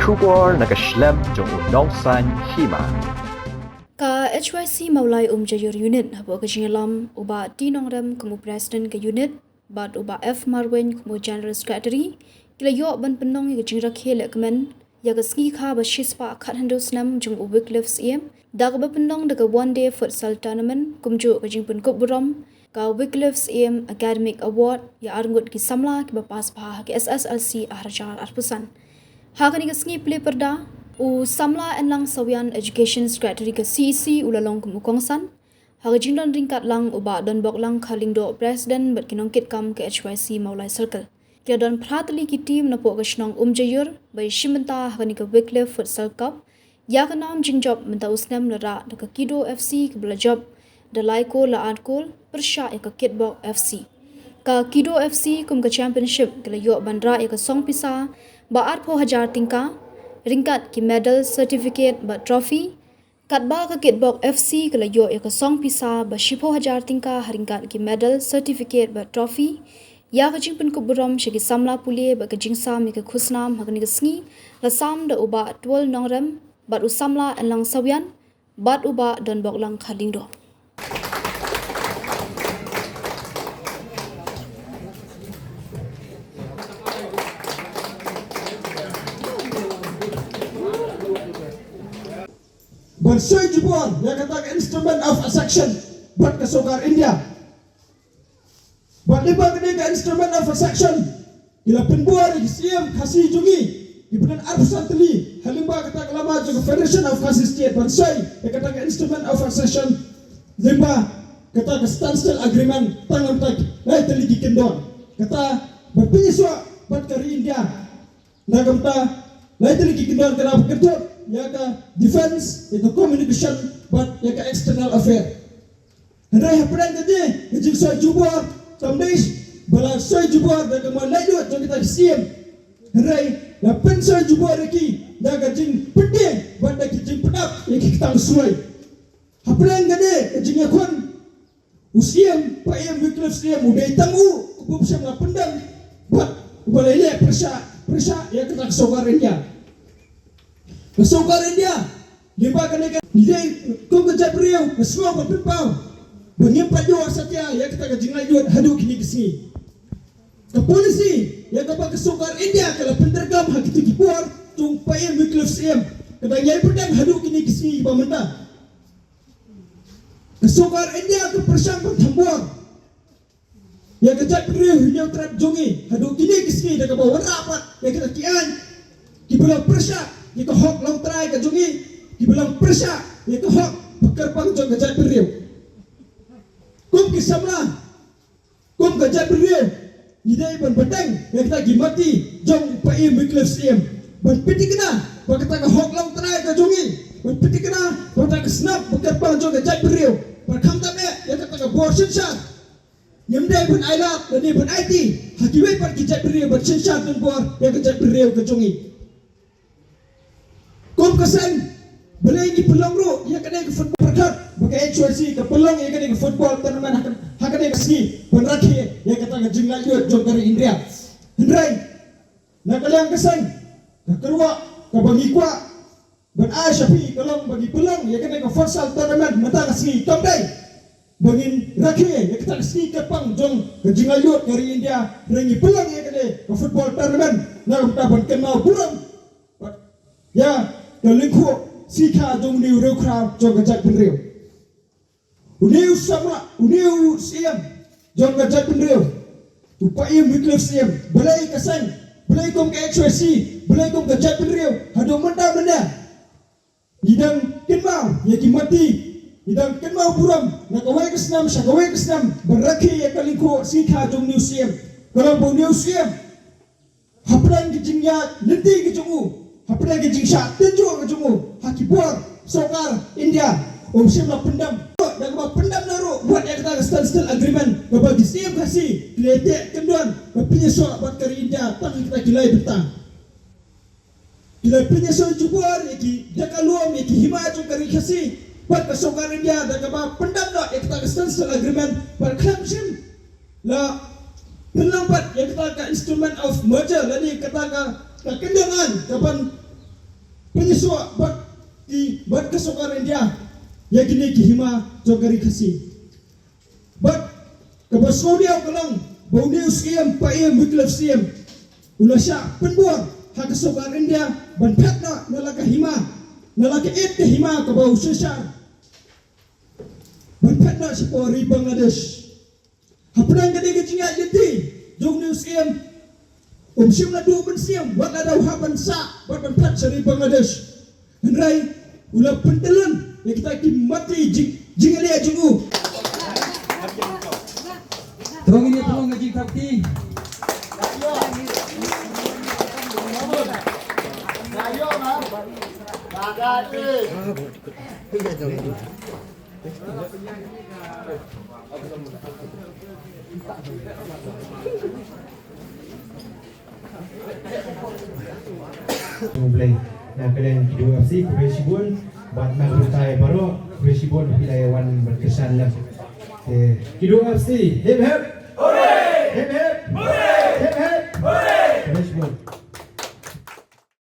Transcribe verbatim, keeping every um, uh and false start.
Khubor na ka shlem jong u nongsaiñ hima. Ka H Y C Mawlai Umjaiur Unit hapoh ka jingïalam u Bah T Nongrem kum u President ka Unit bad u Bah F Marwein kum u General Secretary ki la ïoh ban pynlong ïa ka jingrakhe lehkmen ïa ka sngi kha ba shispah khathynriew snem jong u Wycliffe Syiem da kaba pynlong da ka One Day Futsal Tournament kumjuh ka jingpynkup burom ka Wycliffe Syiem Academic Award ïa arngut ki samla kiba pass bha ha ka S S L C arhajar arphew san. Ha kane ka sngi plie pyrda u samla Enlang Sawian, Education Secretary ka C E C, u la long kum u kongsan. Ha ka jingdon ryngkat lang u Bah Donboklang Kharlyngdoh, President bad ki nongkitkam ka H Y C Mawlai Circle. Ki la don phra tylli ki team napoh ka shnong Umjaiur ba ïashim bynta ha kane ka Wycliffe Futsal Cup. Ïa ka nam jingjop mynta u snem la rah da ka Kido F C kaba la jop da lai kol la ar kol pyrshah ïa ka Kitbok F C. Ka Kido F C kum ka championship ki la ïoh ban rah ïa ka song pisa ba arphew hajar tyngka ryngkat ki medal, certificate bad trophy. Katba ka Kitbok F C ka la ïoh ïa ka song pisa ba shiphew hajar tyngka ha ryngkat ki medal, certificate bad trophy. Ïa ka jingpynkup burom sha ki samla pule bad ka jingsam ïa ka khusnam ha kane ka sngi la sam da u Bah Twal Nongrem bad u samla Enlang Sawian bad u Bah Donboklang Kharlyngdoh. Ban soi jubor ïa kata ka Instrument of Accession bad ka Sorkar India. Bad lyngba kane ka Instrument of Accession ki la pynbor ïa ki Syiem Khasi jong ngi kiba don arphew san tylli ha lyngba kata ka lama jong ka Federation of Khasi State ban soi ïa kata ka Instrument of Accession lyngba kata ka Standstill Agreement tang namta lai tylli ki kyndon. Kata ban pynïasoh bad ka ri India. Na ka bynta lai tylli ki kyndon, kaba kynthup ïa ka defense, ïa ka communication bad ïa ka external affair. Hynrei hapdeng kane ka jingsoi jubor kam dei ba la soi jubor da ka mon laitluid jong kita ki Syiem. Hynrei la pynsoi jubor ïa ki da ka jingpyntieng bad da ka jingpynap ïa ki ktang shuwa. Hapdeng kane ka jingïakhun, u Syiem Paiem Wycliffe Syiem u dei tang u uba shym la pyndem bad uba la leh pyrshah pyrshah ïa kata ka Sorkar India. Ka Sorkar India, lyngba kane ka, ngi dei kum ka jaitbynriew ka sngewbha pynpaw ba ngim pat ïoh satia ïa kata ka jinglaitluid haduh kine ki sngi. Ka polisi ïa kaba ka Sorkar India ka la pyntrei kam ha kito ki por jong Paiem Wycliffe Syiem ka dang ïai pyndem haduh kine ki sngi ba mynta. Ka Sorkar India ka pyrshang ban thombor ïa ka jaitbynriew Hynñiewtrep jong ngi haduh kine ki sngi da kaba wanrah pat ïa kita ki aiñ kiba long pyrshah ïa ka hok longtrai ka jong ngi, kiba long pyrshah ïa ka hok ba kyrpang jong ka jaitbynriew. Kum ki samla, kum ka jaitbynriew, ngi dei ban bteng ïa kita ki mati jong u Paiem Wycliffe Syiem ban pynthikna ba kata ka hok longtrai ka jong ngi, ban pynthikna ba kata ka snap ba kyrpang jong ka jaitbynriew, bad khamtam eh ïa kata ka bor synshar. Ngim dei ban ailad lane ban aiti ha kiwei pat ki jaitbynriew ban synshar donbor ïa ka jaitbynriew ka jong ngi. Kum ka seng, balei ngi pynlong ruh ïa kane ka football, pyrkhat ba ka H Y C ka pynlong ïa kane ka football tournament ha ka, ha kane ka sngi ban rakhe ïa kata ka jinglaitluid jong ka ri India. Hynrei na ka liang ka seng, ka kyrwoh kaba ngi kwah ban ai sha phi ka long ba ngi pynlong ïa kane ka futsal tournament mynta ka sngi kam dei ba ngin rakhe ïa kata ka sngi kyrpang jong ka jinglaitluid ka ri India, hynrei ngi pynlong ïa kane ka football tournament na ka bynta ban kynmaw burom ïa ka lyngkhuh sngi kha jong une u riewkhraw jong ka jaitbynriew. Une u samla, une u Syiem jong ka jaitbynriew, u Paiem Wycliffe Syiem, balei ka seng, balei kum ka H Y C, balei kum ka jaitbynriew haduh mynta mynne ngi dang kynmaw ïa ki mati, ngi dang kynmaw burom na kawei ka snem sha kawei ka snem ban rakhe ïa ka lyngkhuh sngi kha jong une u Syiem. Ka long ba une u Syiem, hapdeng ka jingïaid lynti ka jong u, hapdeng ka jingshah tynjuh ka jong u ha ki bor Sorkar India, um shym la pyndem da kaba pyndem na ruh wat ïa kata ka Standstill Agreement kaba ki Syiem Khasi ki la teh kyndon ban pynïasoh bad ka ri India tang ha kita ki lai bynta. Ki la pynïasoh jubor ïa ki jaka lum, ïa ki hima jong ka ri Khasi bad ka Sorkar India da kaba pyndem noh ïa kata ka Standstill Agreement bad khlem shym la pynlong pat ïa kata ka Instrument of Merger lane kata ka, ka kyndon aiñ kaban pynïasoh bad ki, bad ka sorkar India ïa kine ki hima jong ka ri Khasi. Bad kaba sngewdiaw ka long ba une u Syiem, Paiem Wyclef Syiem, u la shah pynbor ha ka sorkar India ban phet noh na la ka hima, na la ka ïit ka hima kaba u shisha ban phet noh shapoh ri Bangladesh. Hapdeng kane ka jingïaid lynti jong une u Syiem, um shym la duh mynsiem wat lada u hap ban sah bad ban phet sha ri Bangladesh. Hynrei u la pyntyllun ïa kita ki mati jing, jingïaleh jong u. To ngin ïa pynlong ka jingthap kti. Khublei na ka liang Kidung F C, khublei shibun bad na ka bynta baroh, khublei shibun phi la ïa wan ban kyrshan lem. Te Kidung F C, hip hip. Hip hip.